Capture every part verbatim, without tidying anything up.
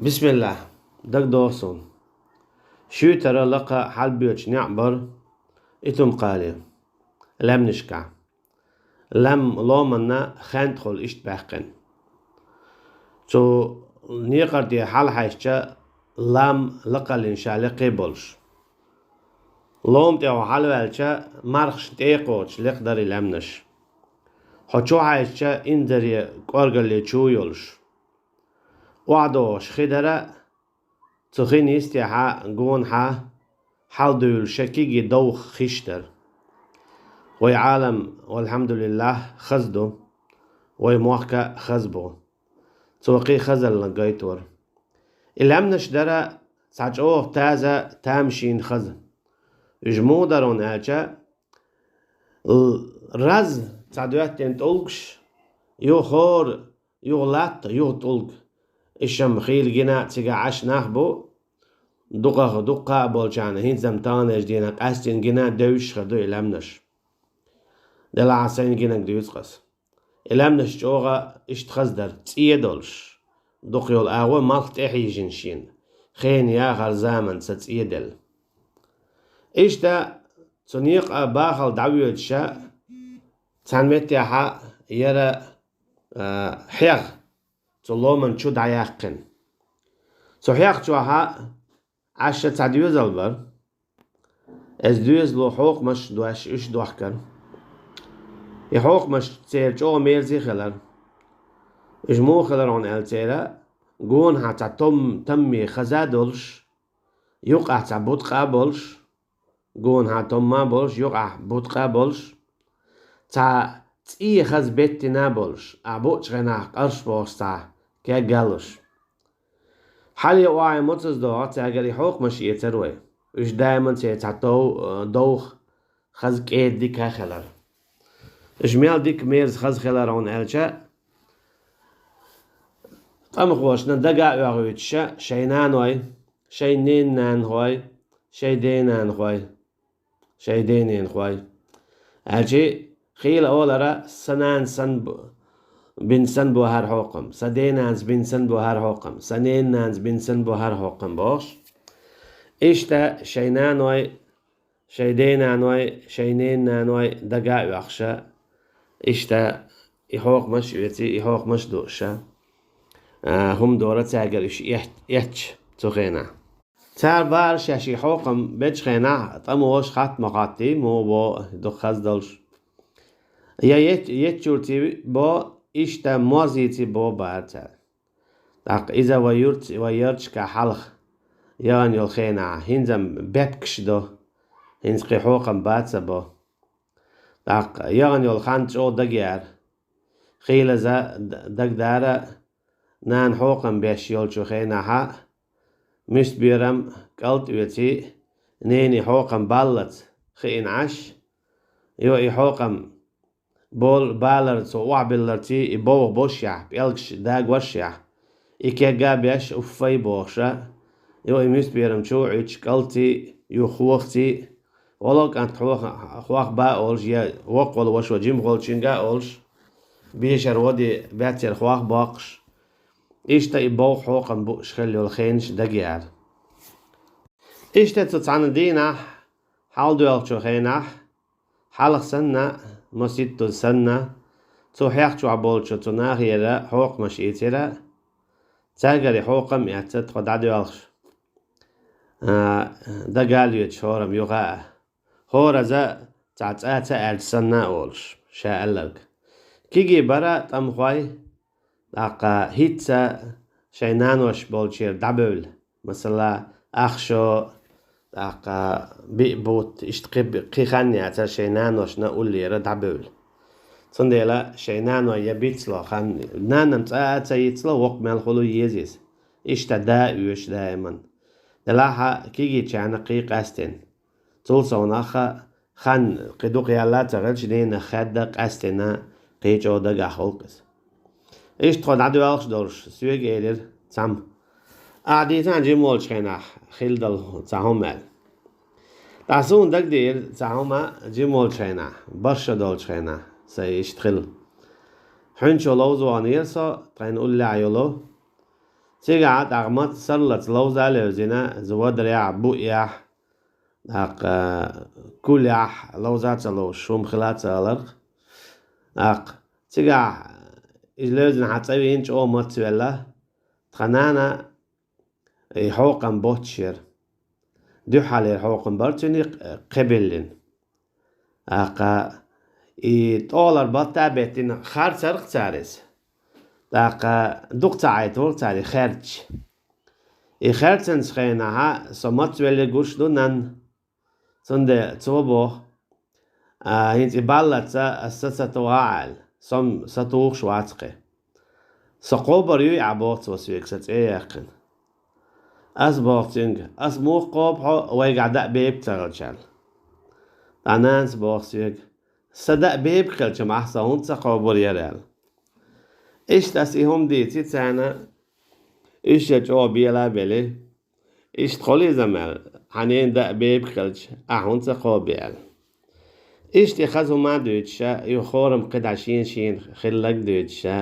Бисмиллахь, дагадоху суна. Шуьйтара лакха хьалабоьдуш некъ бара Итум-Кхале, лаьмнашкахь. Лам ломанна хентахула иштта баьккхина. Цу некъара тӀе хьалахьаьжча, лам лакхаллин ша лекхе болуш. Лома тӀехула хьалаваьлча, мархашна тӀе а кхочуш лекха дара и лаьмнаш. Хьо чу хьаьжча, инзаре кӀоргалле чу йолуш. ОхьадогӀуш хи дара, цу хин йистехьа, гонахьа, хьалдуьйлуш кегий довха хиш дара. Вай Ӏалам, валхьамдулиллахь, хаза ду, вай мохк а хаза бу. Цо кхин хазаллан гайтора. И лаьмнаш дара цхьа чӀогӀа таза, тамашийна хаза. Уьш муха дара аьлча, л-, раз цхьа доьттина тӀулгаш, юха хӀора, юха латта, юха тӀулг. Ишам хийла гина цигахь Ӏаш нах бу, дукхах дуккха а болчарна, хӀинца-м таханлерчу дийнахь къаьстина гина девзаш хир ду и лаьмнаш. Делахь а сайна гинарг дуьйцу ас. И лаьмнаш чӀогӀа иштта хаза дара, цӀе а долуш. Дукха йолу агӀо малх тӀе хьийжина шена, хенан яхара заманца цӀе делла. Иштта цу некъа бахала дӀавоьдуша, цхьана меттехьа яра, а, хьех цу ломан чу дӀаяьккхина. Цу хьех чохьа Ӏаш цхьа доьзал бара. Иза доьзало хьокхамаш а дош, уьш дохкара. И хьокхамаш церан чӀогӀа мерза хилар. Уьш муха хилар хьуна аьлла церан, гонахьа цхьа том-, тамме хаза а долуш, юкъахь цхьа буткъа а болуш, гонахьа томма а болуш, юкъахь буткъа а болуш, цхьа цӀе хаза беттина а болуш, а буучу хенахь къарш бохуш цхьа кеггалуш. Хьале охьа моцаза догӀу, цаьргара и хьокхамаш эцара вай. Уьш даиман церан цхьа тов-, довха хаза кӀеда дика хилар. Уьш мел дика мерза хаза хилар хьуна аьлча, тӀамхошна дага а оьгӀуьйтуша, шайн наной, шайн ненан нанахой, шайн ден нанахой, шайн ден ненахой. Аьлчи, хийла олара, сан нанас санна бу-, бина санна бу хӀара хьокхам, сан ден нанас бина санна бу хӀара хьокхам, сан ненан нанас бина санна бу хӀара хьокхам бохуш. Иштта шайн наной, шайн ден наной, шайн ненан наной дага а оьхуша, иштта и хьокхамаш а оьций, и хьокхамаш а дууша, а, хӀума дора цаьргара уьш эт-, эцча цу хенахь. Цара бара шаьш и хьокхам бечу хенахь, тӀамоша хатта ма хоттий, муха бо дукха хаза долуш. Я ет-, еттачуьрций бо, иштта моззийций бо бара цара. ТӀаккха иза вай юрт-, вай ярташкахь хьалха яхана йолу хенахь, хӀинца-м бепкаш до, хӀинца кхин хьокхам бац а бо. ТӀаккха яхана йолу хан чӀогӀа дагаяра. Хийлаза д-, дагадара, нана хьокхам беш йолчу хенахьа, муьстаберам кӀалтӀоьций, нене хьокхам баллалц хиъна Ӏаш, йо, и хьокхам бол-, балар цо охьабилларций, и бовха бошшехь, пӀелгаш дагоршшехь, и кегга беш, уффай бохуша, йо, и муьстаберам чу а Ӏуьттуш, кӀалтций, юха хохций, гӀоло кӀант хьох-, хох ба а олуш, я воккхаволу вашо жимахволчуьнга а олуш, бешара воде баьццара хох боккхуш, иштта и бовха хьокхам бууш хилла йолу хенаш дагаяра. Иштта цу цхьана дийнахь, хьалдоьлхучу хенахь, хьалха санна, маситтаза санна, цу хьех чохь болчу цу нахера хьокхамаш ийцира, цаьргара и хьокхам а эцна тхо дӀадоьлхуш, а, дага а лоьцуш хӀорамма юха а. ХӀораза цхьа цӀа ца аьлча санна а олуш, ша аьлларг. Кегий бара тӀамхой, тӀаккха хӀинцца шайн нанош болчера дӀабевлла, масала, ах шо, тӀаккха биъ бутт, иштта кхи, кхин хан яцара шайн наношна уллера дӀабевлла. Цундела шайн наной я бицло хан, нанам цӀа а ца йицло, воккха мел хуьлу еза иза. Иштта да оьшу даиман. Делахь а кегийчарна кхин къаьстина. Цул совнаха хан кхин дукха яьлла а ца хилча, ненах хаьдда къаьстина кхин чӀогӀа дагахь гӀуллакх иза. Иштта тхо дӀадоьлхуш долуш, соьга элира цхьамма: «Ахьа дийцахьа жима волчу хенахь хилла долу цхьа хӀума», — аьлла. Ткъа суна дагадеара цхьа хӀума жима волчу хенахь, бархӀ шо долчу хенахь, сайн иштта хилла. Хьуьнчо ловза ваханера со, тхайна уллехь йолу. Цигахь тӀаккха маца сарлаца ловза а левзина, из вадарехь, буэхь, тӀаккха кулехь, ловза а ца ловзуш, хӀума хила а ца хиларх. ТӀаккха цигахь иза левзина хьан цӀа вийна чӀогӀа маца велла, тхан нана и хьокхам боццуш яра. Дуьххьалера хьокхам бара цуьнан кхебиллина. ТӀаккха и тӀолара батта а беттина харцарх цара иза. ТӀаккха дукха ца Ӏайтавелла цара и хаьрцача. И хаьрцанчу хенахьа со маца велларг гуш ду нанна. Цундела цо боху: «А, хӀинца и баллаца аса са ца тухахь», — аьлла. Со-м са тухуш вац кхин. «Со кхобур юй ахь?» — боху цо соьга, сан цӀе яьккхина. Ас боху цуьнга: «Ас муха кхобу хьо, вайгахь даа бепиг ца хилча?» — аьлла. ТӀаккха нанас боху соьга: «Сан даа бепиг хилча-м ахь со хӀунда ца кхобур яра?» — аьлла. Иштта ас и хӀума дийци царна, уьш а чӀогӀа бела а бели. Иштта хьо лиза-м аьлла, хьан ненан даа бепиг хилча, ахь хӀунда ца кхобу аьлла. Иштта и хаза хӀума а дуьйцуша, юха хорам кхидӀа шена-шена хилларг а дуьйцуша,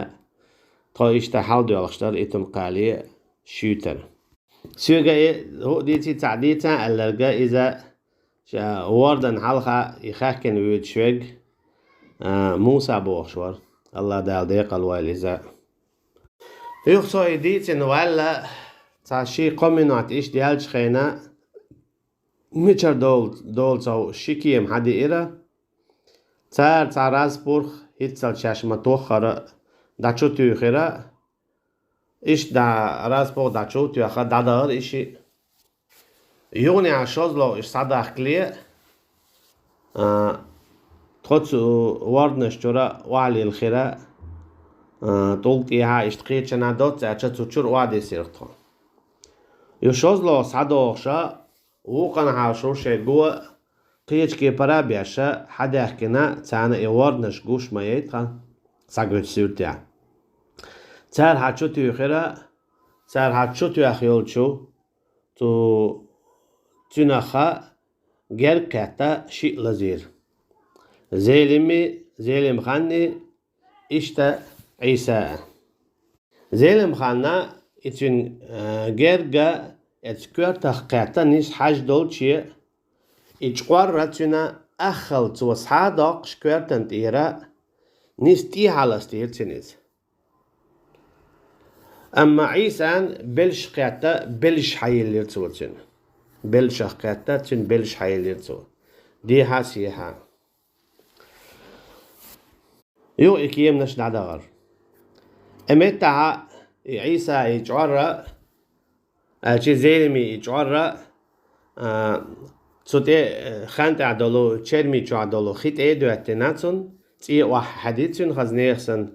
тхо иштта хьалдоьлхуш дара Итум-Кхале а, Шуьйтара. Соьга и хӀуъа дийци цхьаъ дийца а аьлларга, иза ша вордан хьалха и хаьхкина вуьйцуш верг, а, Муса бохуш вара. АллахӀ Дала декъал войла иза. Юха со и дийцина ваьлла, цхьа ши-кхо минот иштта яьллачу хенахь, мичара долу, долу цхьа ши кема хьадиира. Цара цхьа разпурх, хӀинццалц шаьш ма-тоххара, дӀа чу туьйхира. Иштта дӀа, разпурх дӀа чу а тоьхна, дӀадахара и шиъ. Юханехьа шозлагӀа иштта схьадахкале, а, тхо цу ворданаш чуьра охьалилхира, а, тӀулг тӀехьа иштта кхечанхьа доцца аьлча, цу чуьра охьадисира тхо. Ю шозлагӀа схьадохуша, вукханхьа шу шайн го кхечу кепара а беша, хьадаьхкина, царна и ворданаш гуш ма яй тхан, схьагуьту суьртехь. Цара хьан чу туьйхира, цара хьан чу тоьхна йолчу цу цуьнахха герга кхетта шиъ лазийра. Зелими, Зелимханни, иштта Ӏийса а. Зелимханна и цуьнан, а, герга эца коьртах кхетта нис хьажа долче, и чкъорра цуьнан аххал цо схьа а доккхуш коьртан тӀера, нис тӀехьа ластийра цуьнан иза. Амма Ӏийсан белш кхетта, белш хьайиллира цо цуьнан. Белшах кхетта, цуьнан белш хьайиллира цо. Дехьа а, сехьа а. Юха и кеманаш дӀадахара. И меттахьа и Ӏийса и чкъорра, аьлча Зелими и чкъорра, а, цу тӀе, а, хан тӀехь долу, черми чохь долу хи тӀе а доьттина цунна, цӀе охьахьади цуьнан хаза нехан санна.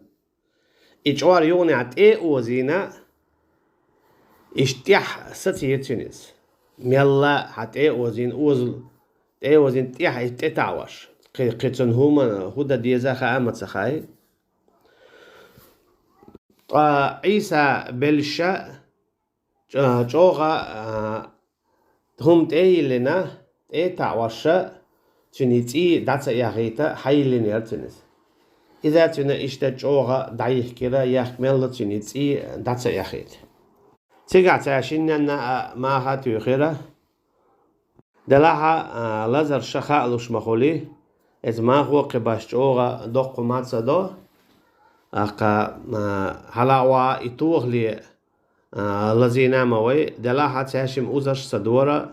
И чкъор юханехь тӀе а озийна, иштта тӀехь сацийра цуьнан иза. Мелла хьан тӀе а озийна, озал тӀе а озийна, тӀехь и тӀе таӀош. Кхи-, кхин цунна хӀума, хӀун дан деза хаа а ма ца хаьа. Ткъа Ӏийса белша чӀ-, чӀогӀа, а, хӀума тӀе а йиллина, тӀе а таӀоша, цуьнан и цӀий дӀа ца эхийта, хьайиллина яра цуьнан иза. Иза цуьнан иштта чӀогӀа дӀайихкира, яхка мелла цуьнан и цӀий дӀа ца эхийта. Цигахь цара шинненна а маха а туьйхира. Делахь а, а, лазар ша хаалуш ма хуьлий, иза махо кхин баш чӀогӀа доккха ма ца до. ТӀаккха, а, хьала а ваха и тохале, а, лазийна а ма вай, делахь а цаьршимма узарш ца дора,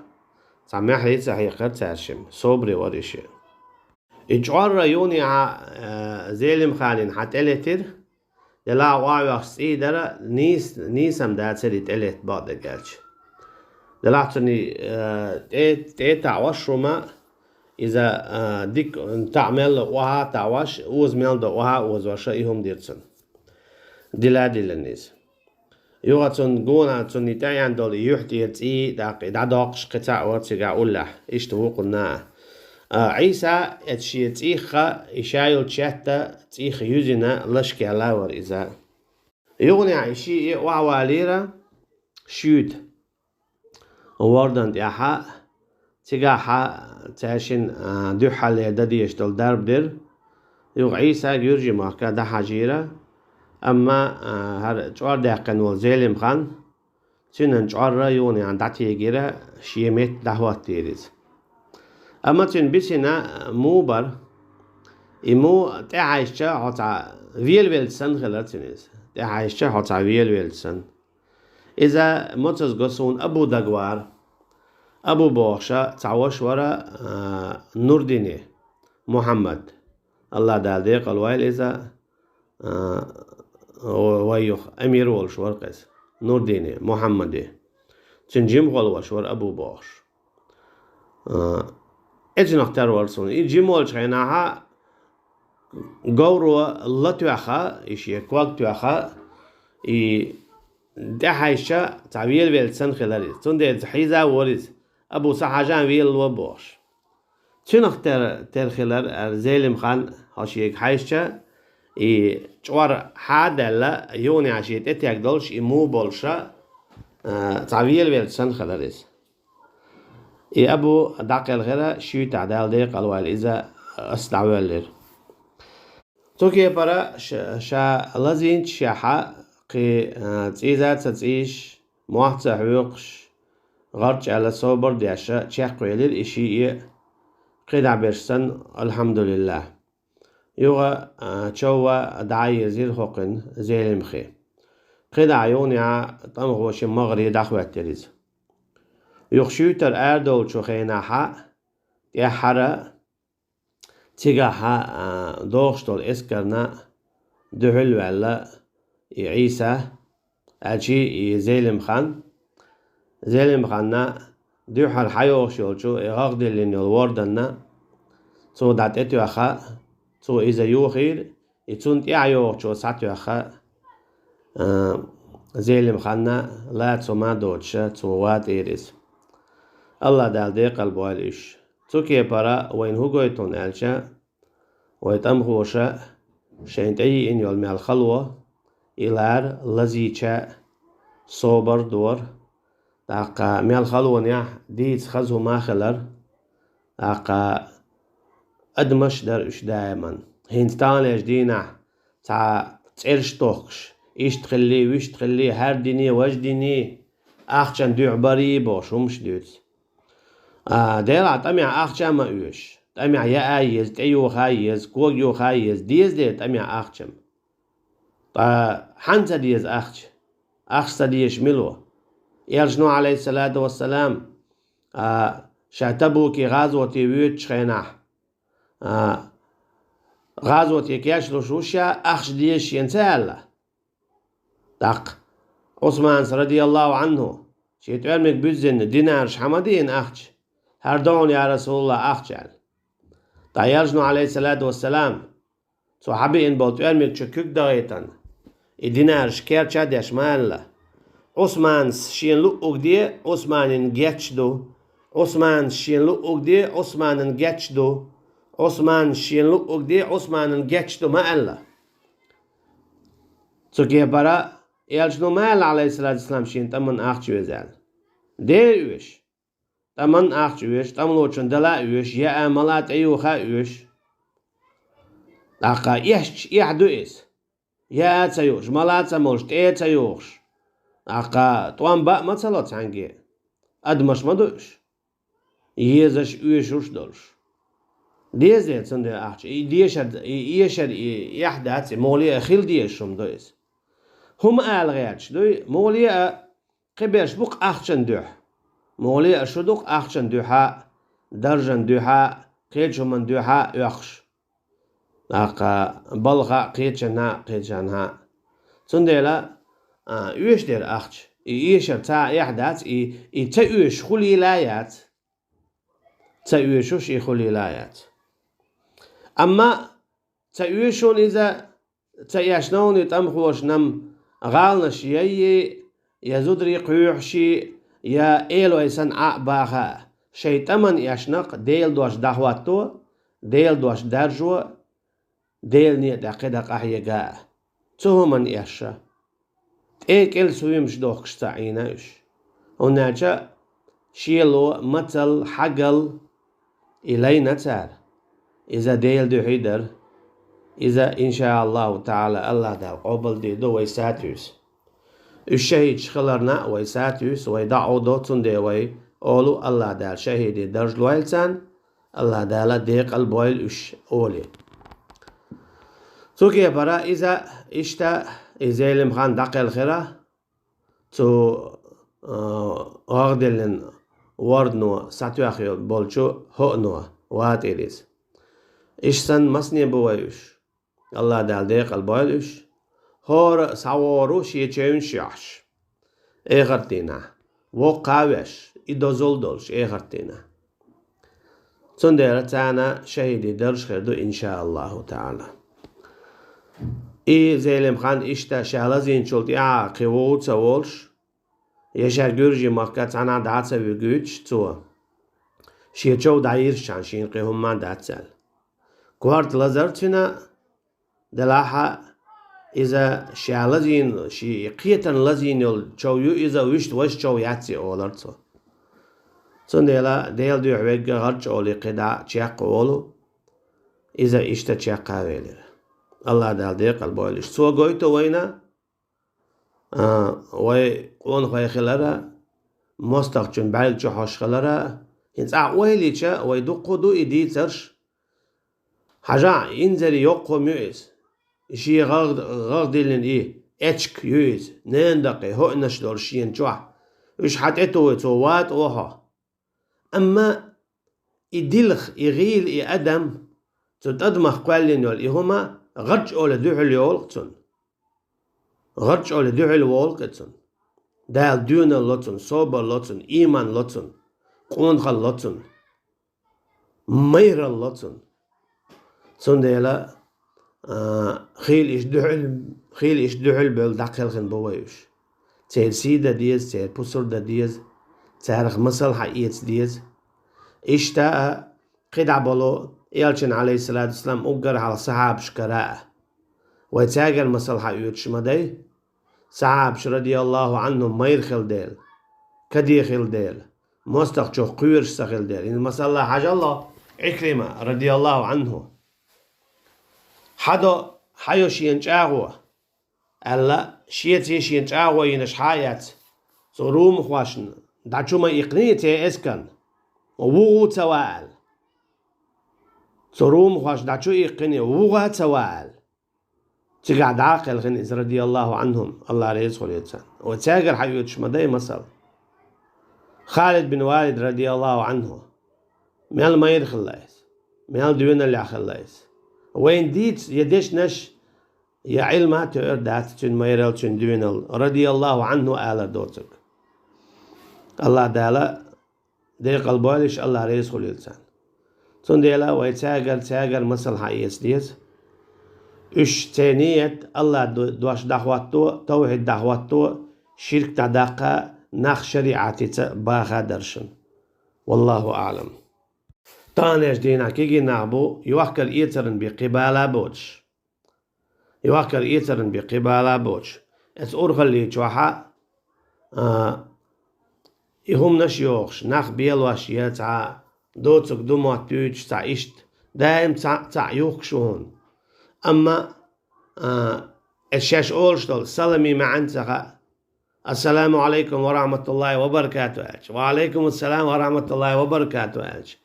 цхьа маьхьарий ца хьекхара цаьршимма, собаре вара и шиъ. И чкъорра юханехьа, а, Зелимханин хьан тӀелетира, делахь а охьавоьхуш цӀий дара, нийс-, нийса-м дацара и тӀелетта бакъдерг аьлча. Делахь цунна, а, тӀе, тӀе а таӀош хӀума, иза, а, дика таӀа мел до охьа а таӀош, оза мел до охьа а озош, и хӀума дира цунна. Дила а диллина иза. Юха цунна гонах цунна и тӀеэна долу юьхь тӀера цӀий, тӀаккха и дӀадоккхуш кхин цхьаъ вара цигахь уллехь, иштта вукхунна а. А, Ӏийса эцу шен цӀийхха, и ша йолчу шетта цӀийх юьзина лашкаьлла а вара иза. Юханехь и шиъ охьавалийра шуьйта вордан тӀехьа, цигахьа цаьршинна, а, дуьххьаллера дан дезаш долу дарба дира. Юха Ӏийса Гуьржийн махка дӀахьажийра, амма, а, хӀара чкъор даьккхина волу Зелимхан, цуьнан чӀорра юханехьа дӀатегира, шен метта дӀахӀоттийра иза. Амма цуьнан бисина му бара. И му тӀехьаьжча хьо цхьа велавелча санна хилар цуьнан иза. ТӀехьаьжча хьо цхьа велавелча санна. Иза моцаза го суна Абу дагавара. Абу бохуш цхьа ваша вара, а, Нурдине Мухьаммад. АллахӀ Дала декъала войла иза, а, вай юха амир волуш вара иза. Нурдине Мухьаммаде. Цуьнан жимахволу ваша вара Абу бохуш. А, эцунах тера вара суна. И жима волчу хенахьа говро латоьхна, и шен ког тоьхна, и тӀехьаьжча цхьа велавелча санна хилар иза. Цундела хьийза а вора иза, Абу, сан хьажа велало бохуш. Цуьнах тера, тера хилар, а, Зелимхан, хьо шега хьаьжча, и чӀор хьа а даьлла, юханехьа шен тӀетегна долуш, и му болуша, а, цхьа велавелча санна хилар иза. И Абу дӀакхелхира, шуьйтахь Дала декъала войла иза, ас дӀавоьллира. Цу кепара ша, ша лазийначу шехьа кхин, а, цӀийза а ца цӀийш, мохь а ца хьоькхуш, гӀарчӀ аьлла собар а деш, чекхвелира и шиъ а, кхидӀа берш санна, алхьамдулиллахӀ. Юха, а, чов а дӀа а йирзира хӀокхуьнан Зелимхин. КхидӀа юханехьа тӀамхоша магӀаре дӀахӀоьттира иза. Юха шуьйтара арадолучу хенахьа, тӀаьххьара, цигахьа, а, дохуш долу эскарна дуьхьал ваьлла и Ӏийса, аьлчи и Зелимхан. Зелимханна дуьххьара хьайогӀуш йолчу и гӀагӀ диллина йолу ворданна цо дӀа тӀетоьхна, цо иза йохийра, и цунна тӀаьхьа йогӀучо схьатоьхна, а, Зелимханна лаца хӀума а доцуша, цо ватийра иза. АллахӀ Дала декъала бойла уьш. Цу кепара вайна хӀун гойту аьлча, вай тӀамхоша шайна тӀееана йолу мел хало, и лара лазийча собар дора, тӀаккха мел халонехь дийца хаза хӀума хилар, тӀаккха адамаш дара уьш даиман. ХӀинца таханлерчу дийнахь цхьа цӀераш тохкуш, иштта хилли, вуьшта хилли, хӀара дине, важа дине, ахчан дуьхьа барий бохуш хӀумаш дуьйцу. А, делахь тӀамехь ахча а ма оьшу. ТӀамехь яа еза, тӀеюха еза, кога юха еза, деза дера тӀамехь ахча-м. Ткъа хьанна ца деза ахча? Ахча ца дезаш мила ву? Элчано, Ӏалайхиссалату вассалам, а, ша Табуке гӀазоте воьдучу хенахь, а, гӀазоте кечлуш ву ша, ахча деза шена ца аьлла. ТӀаккха Ӏусманас, радияллаху Ӏанху, шен тӀоьрмиг буьззина динараш хьа ма деана ахча, хӀара догӀна, я Расулаллах, ахча аьлла. Ткъа Элчано, Ӏалайхиссалату вассалам, цо хьабеана болу тӀоьрмиг чу куьг дахийтина, и динараш керча а деш ма аьлла: «Ӏусманас шена луъург де, Ӏусманан геч ду. Ӏусманас шена луъург де, Ӏусманан геч ду. Ӏусманас шена луъург де, Ӏусманан геч ду», ма аьлла. Цу кепара Элчано ма аьлла, Ӏалайхиссалату вассалам, шена тӀаман ахча оьшу аьлла. Дера оьшу. ТӀаман ахча оьшу, тӀамлочун дала а оьшу, яа, мала, тӀеюха а оьшу. ТӀаккха эшча, эхь ду иза. Яа а ца юуш, мала а ца молуш, тӀе а ца юхуш. ТӀаккха тӀом баа ма ца ло цхьаьнгге. Адамаш ма ду уьш. Езаш, оьшуш долуш. Деза дера цундела ахча. И дешар, и эшар, и эхь дац, и муха ле а хила дезаш хӀума ду иза. ХӀума ала гӀерташ дуй, муха ле а кхиберш бу-кх ахчан дуьхьа. Муха ле а шу ду-кх ахчан дуьхьа, даржан дуьхьа, кхечу хӀуман дуьхьа оьхуш. ТӀаккха балха а, кхечанхьа а, кхечанхьа а. Цундела, а, оьшу дера ахча. И эшар цхьа а эхь дац, и, и ца оьшуш хуьлийла а яц. Ца оьшуш и хуьлийла а яц. Амма ца оьшуш иза, ца эшнаш и тӀамхоша-м гӀаланаш яйъий, я зударий кхоьхьуш, я элой санна Ӏа а баха, шайн тӀаман эшнарш Делан дош дӀахӀотто, Делан дош даржо, Делан некъа тӀе кхидӀа къахьега а. Цу хӀуманна эшша, тӀе кӀел суьймаш дохкуш ца Ӏийна уьш. ХӀунда аьлча шело, мацалла, хьагалла и лайна цара. Иза Делан дуьхьий дара. Иза, иншааллаху таӀала, АллахӀ Дала къобалдийр ду вай сатуьйса. Уьш шахӀидаш хиларна вай сатуьйсу, вай дӀаӀовдо, цундела вай олу, АллахӀ Дала шахӀидийн дарж лойла царна, АллахӀ Дала декъал бойла уьш олий. Цу кепара иза иштта, и Зелимхан дӀакхелхира, цу, а, гӀагӀ диллина вордано сатоьхна болчу хӀоъно ватӀийра иза. Иштта санна массане бу вай уьш. АллахӀ Дала декъал бойла уьш. ХӀора а схьавогӀур ву шен чевнаш йохьуш. Эхартдийнахь. Воккха а веш, и дозалла долуш эхартдийнахь. Цундела царна шахӀидийн дарж хир ду, иншааллаху таӀала. И Зелимхан иштта ша лазийначул тӀаьхьа кхин вуо ца волуш, я ша Гуьржийн махка цхьанхьа дӀа а ца вуьгуьйтуш цо, шен чов дӀайирзичхьана шена кхин хӀумма а дац аьлла. Корта лазар цуьнан, делахь а иза ша лазийна, шен кхетарна лазийна йолу чов ю иза, вуьшта важа чов яц и, олура цо. Цундела Делан дуьхьа верг гӀарчӀоле кхидӀа чекхволу, иза иштта чекхвелира. АллахӀ Дала декъал бойла уьш. Цо гойту вайна, а, вай къонахой хилар а, мостагӀчун бӀаьрг чу хьожуш хилар а, хӀинца ахь ойла йича, вай дуккха а ду и дийцарш. Хьажахь, инзаре йоккха хӀума ю иза. И шен гӀагӀ-, гӀагӀ диллина и эчка ю иза, ненан дакъе хӀоънаш долуш шена чохь. Уьш хьан тӀе тухуй, цо ватӀа вахьо. Амма и дилха, и гӀийла, и адам, цу тӀадамах кхоьллина йолу и хӀума гӀарчӀоле дуьхьал йолу-кх цунна. ГӀарчӀоле дуьхьал волу-кх и цунна. Дала доьналла ло цунна, собар ло цунна, ийман ло цунна, къонахалла ло цунна, майралла ло цунна. Цундела, а, хийла иштта дуьхьал, хийла иштта дуьхьал бевлла дӀакхелхина бу вай уьш. Церан сий дан деза, церан пусар дан деза, царах масал хьаэца деза. Иштта а кхидӀа болу, Элчанан, Ӏалайхиссалату вассалам, уггар хьалха сахьабашкара а. Вай цаьргара масал хьаоьцуш ма дай. Сахьабаш, радияллаху Ӏанхум, майра хилла дела, каде хилла дела, мостагӀчух кхоьруш ца хилла дела. ХӀинца масала хьажал, Ӏикрима, радияллаху Ӏанху. Хьадо, хьайо шена чӀагӀо, аьлла, шеца шена чӀагӀо йинарш хьа а эцна, цу румахошна дӀачу ма иккхиний церан эскарна, вугӀу ца ван аьлла. Цу румахошна дӀачу иккхиний, вугӀа ца ван аьлла. Цигахь дӀа а кхелхина иза, радияллаху Ӏанхум, АллахӀ реза хуьлийла царна. Вай цаьргара хьаоьцуш ма дай масал. Халид бин Валид, радияллаху Ӏанху, мел майра хилла иза, мел доьналлехь хилла иза. Вайна дийца я дешнаш, я Ӏилма а тоьар дац цуьнан майралла, цуьнан доьналла, радияллаху Ӏанху алар доцург. АллахӀ Дала декъал бойла уьш, АллахӀ реза хуьлийла царна. Цундела вай цаьргара, цаьргара масал хьаэца деза. Уьш церан ниет АллахӀан ду-, дош дӀахӀотто, тавхьид дӀахӀотто, ширк дӀадаккха, нах шариӀатца баха даршна. Валлаху аӀлам. Таханлерчу дийнахь кегий нах бу йохкар-эцаран бен кхин бала а боцуш. Йохкар-эцаран бен кхин бала а боцуш. Эцу урхаллин чохь а, а, и хӀуманаш а йохуш, нах белош я цхьа доцург ду моттуьйтуш цхьа иштта, даим цхьаъ, цхьаъ юхкуш ву хьуна. Амма, а, эцу шаьш олуш долу саламийн маьӀна ца хаьа. «Ассаламу Ӏалайкум ва рахьматуллахӀи ва баракатухӀ», аьлча, «Ва Ӏалайкум ассалам ва рахьматуллахӀи ва баракатухӀ», аьлча,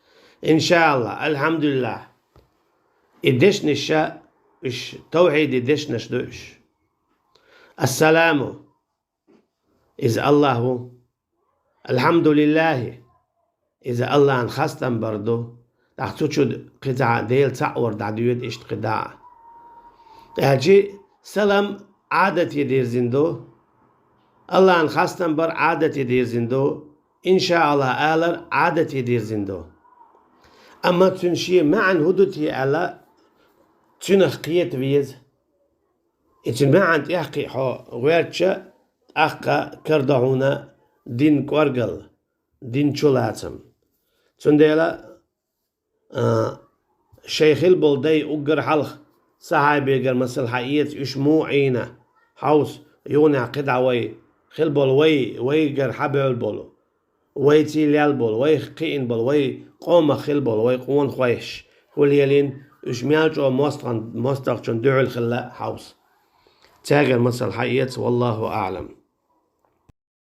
иншааллахӀ, алхьамдулиллахӀ. И дешнаш а, уьш тавхьидийн дешнаш ду уьш. «Ассаламу», иза АллахӀ ву. «АлхьамдулиллахӀи», иза АллахӀан хастам бар ду. ТӀаккха цу чу кхин цхьа Дела цхьаъ вар дӀадоьду иштта кхин дӀа а. Аьлчи салам Ӏадате дирзина ду. АллахӀан хастам бар Ӏадате дирзина ду. ИншааллахӀ алар Ӏадате дирзина ду. Амма цуьнан шен маьӀна хӀун ду те аьлла, цуьнах кхета веза. И цуьнан маьӀна тӀехь кхиа хьо гӀоьртича, тӀаккха карадо хьуна динан кӀоргалла, динан чулацам. Цундела, а, шайн хилла болу дай уггар хьалха сахьабегара масал хьаэца, уьш муха Ӏийна, хьовса, юханехь кхидӀа вай, хилла болу вай, вайгара хьабевлла болу, вайций лелла болу, вайх кхиъна болу, вай къомах хилла болу, вай къонахойш хӀун лелийна, уьш мел чӀогӀа мостагӀан-, мостагӀчунна дуьхьал хилла хьовса. Цаьргара масал хьаэца, валлаху аӀлам.